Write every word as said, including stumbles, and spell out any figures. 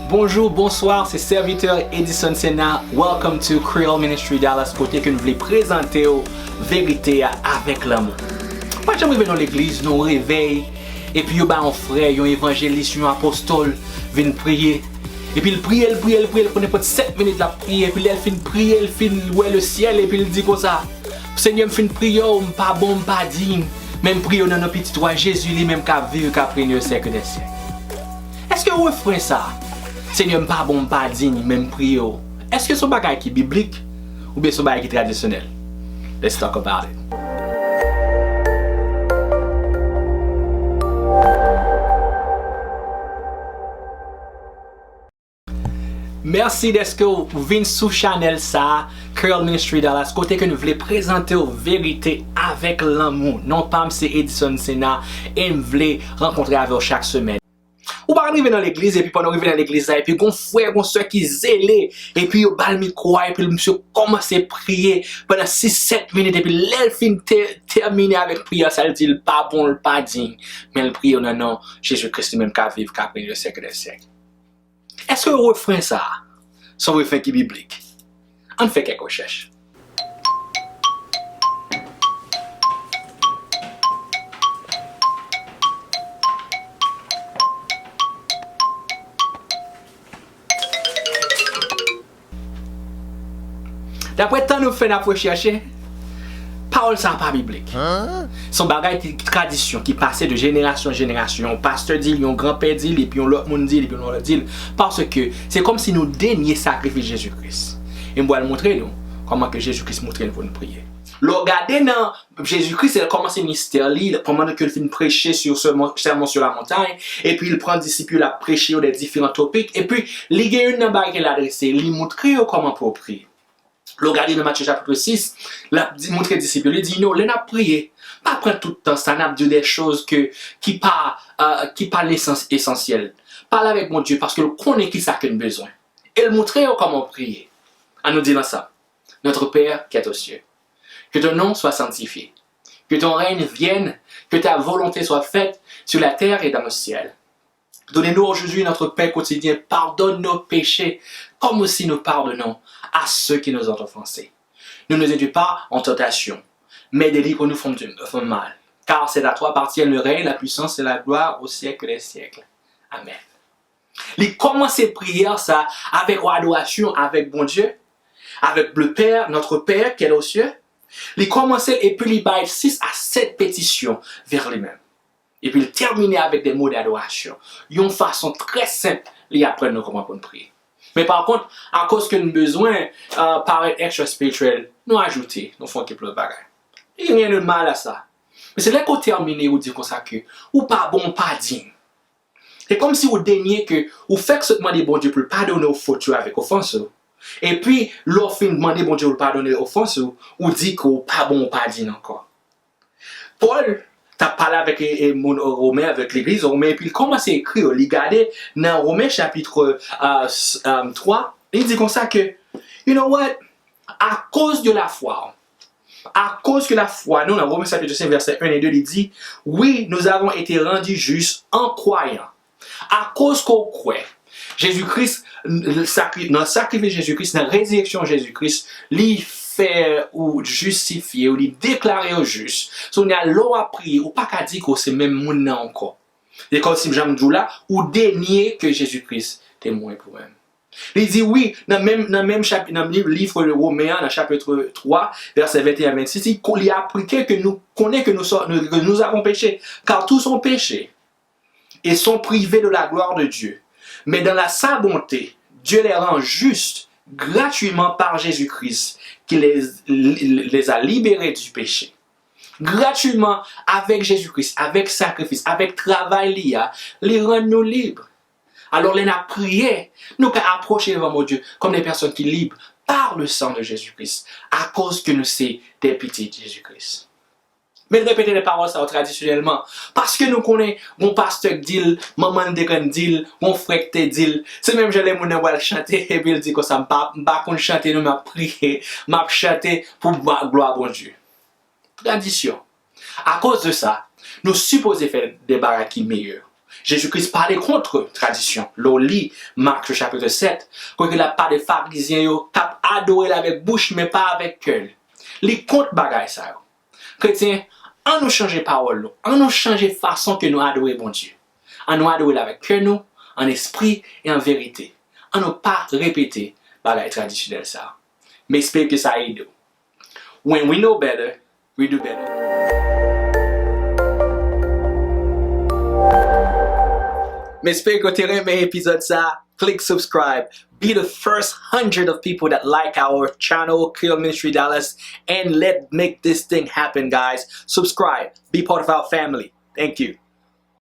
Bonjou, bonswa, se sèvitè Edison Sena. Welcome to Creole Ministry Dallas, kote ke n vle prezante w verite a avèk lanmou. Pa janm rive nan legliz, nan yon revèy, epi yo ba yon frè, yon evanjelis, yon apostòl vin priye. Epi l priye, l priye, l priye, l pran nenpòt sèt minit l ap priye. Epi lè l fin priye, l fin wè le syèl, epi l di konsa, Senyè, m fin priye w, m pa bon, m pa diy, men m priye w nan non pitit ou a Jezi, li menm k ap viv, k ap renye syèk dè syèk. Èske refren sa, Senyè, m pa bon, m pa diy, men m priye w, èske se yon bagay ki biblik oubyen se yon bagay ki tradisyonèl? Let's talk about it. Mèsi dèske w vin sou chanèl sa a, Creole Ministry Dallas, kote ke nou vle prezante w verite avèk lanmou. Non pa m se Edison Sena e m vle rankontre avè w chak semèn. Ou pa konn rive nan legliz, epi pandan w rive nan legliz la, epi gon frè, gon sè ki zele, epi yo ba l mikwo a, epi misye kòmanse priye pandan sis, sèt minit, epi lè l fin te-, tèmine avèk priyè sa, l di l pa bon, l pa diy, men l priye w nan non Jezi Kris, li menm k ap viv, k ap règne syèk dè syèk. Èske refren sa a se yon refren ki biblik? Ann fè kèk rechèch. Daprè tan nou fè n ap rechèche, pawòl sa a pa biblik. Se yon bagay ki tradisyon ki pase de jenerasyon an jenerasyon. Yon pastè di l, yon granpè di l, epi yon lòt moun di l, epi yon lòt di l. Paske se kòmsi nou denye sakrifis Jezi Kris. E m pral montre nou kòman ke Jezi Kris montre nou pou nou priye. Lè w gade nan Jezi Kris, lè l kòmanse ministè li, pandan ke l fin preche sou sèmon, Sermon sur la Montagne, epi l pran disip yo, l ap preche yo de diferan topik, epi li gen youn nan bagay ke l adrese, li montre yo kòman pou yo priye. Lè w gade nan Matye chapit sis, l ap di, montre disip yo, li di nou, lè n ap priye, pa pran tout tan sa, n ap di de choz ke, ki pa, euh, ki pa lesans esansyèl. Pale avèk Bondye paske l konnen ki sa ke n bezwen. E l montre yo kòman priye. Ann nou di l ansanm. Notre Père qui es aux cieux, que ton nom soit sanctifié, que ton règne vienne, que ta volonté soit faite sur la terre et dans le ciel. Donne-nous aujourd'hui notre pain quotidien. Pardonne nos péchés, comme aussi nous pardonnons à ceux qui nous ont offensés. Ne nous induis pas en tentation, mais délivre-nous du, du mal. Car c'est à toi appartiennent le règne, la puissance et la gloire au siècle des siècles. Amen. Li kòmanse priyè sa avèk yon adorasyon avèk Bondye, avec le Père, notre Père qui est aux cieux. Li kòmanse epi li bay sis a sèt petisyon vè li menm. Epi l tèmine avèk de mo dadorasyon. Yon fason trè senp, li aprann nou kòman pou n priye. Men pa kont, akoz ke n bezwen, euh, parèt extra spirituel, nou ajoute, nou fè yon kèk lòt bagay. E rien de mal à ça. Men se lè ke w tèmine, ou di konsa ke ou pa bon, ou pa diy. Se kòmsi ou denye ke ou fèk sot mande Bondye pou l padone w fot ou avèk ofans ou. Epi, lè w fin mande Bondye pou l padone ofans ou, ou di ke w pa bon, ou pa diy ankò. Pòl t ap pale avèk, e, e, moun Women, avèk legliz Women, epi l kòmanse ekri yo. Li gade nan Women chapit, euh, s-, euh, twa, li di konsa ke, you know what? Akoz de lafwa, akoz ke lafwa nou, nan Women chapit senk, vèsè en e de, li di, oui, nous avons été rendus justes en croyant. Akoz ke w kwè Jezi Kris, l-, sakri-, nan sakrifis Jezi Kris, nan rezireksyon Jezi Kris, li fè ou jistifye, ou li deklare ou jis. So, kounye a, lè w ap priye, ou pa ka di ke w se menm moun nan ankò. Se kòmsi, jan m di w la, ou denye ke Jezi Kris te mouri pou ou menm. Li di, wi, nan menm, nan menm chapi-, nan liv, liv Women an, nan chapit twa, vèsè venteyen a vennsis, li ko-, li aplike ke nou konnen ke nou sò-, nou, que nous avons péché, car tous ont péché et sont privés de la gloire de Dieu. Mais dans la, sa bonté, Dieu les rend justes gratuitement par Jésus-Christ, qui les, les a libérés du péché. Gratwiman, avèk Jezi Kris, avèk sakrifis, avèk travay li a, li rann nou lib. Alò, lè n ap priye, nou ka apwoche devan Bondye kòm de pèsòn ki lib par le sang de Jésus-Christ, akoz ke nou se de pitit Jezi Kris. Men repete de pawòl sa yo tradisyonèlman, paske nou konnen gon pastè k di l, manman n te konn di l, gon frè k te di l. Se menm jan lè moun nan pral chante, epi l di konsa, "M pa, m pa konn chante non, m ap priye, m ap chante pou glwa Bondye." Tradisyon. Akoz de sa, nou sipoze fè de bagay ki meyè. Jezi Kris pale kont tradisyon. Lè w li Mak chapit sèt, kote l ap pale Farizyen yo k ap adore l avèk bouch, men pa avèk kè l. Li kont bagay sa yo. Kretyen, ann nou chanje pawòl nou. Ann nou chanje fason ke nou adore Bondye. Ann nou adore l avèk kè nou, an espri e an verite. Ann nou pa repete bagay tradisyonèl sa a. M espere ke sa ede w. When we know better, we do better. M espere ke w te renmen epizòd sa. Click subscribe. Be the first hundred of people that like our channel, Creole Ministry Dallas, and let make this thing happen, guys. Subscribe. Be part of our family. Thank you.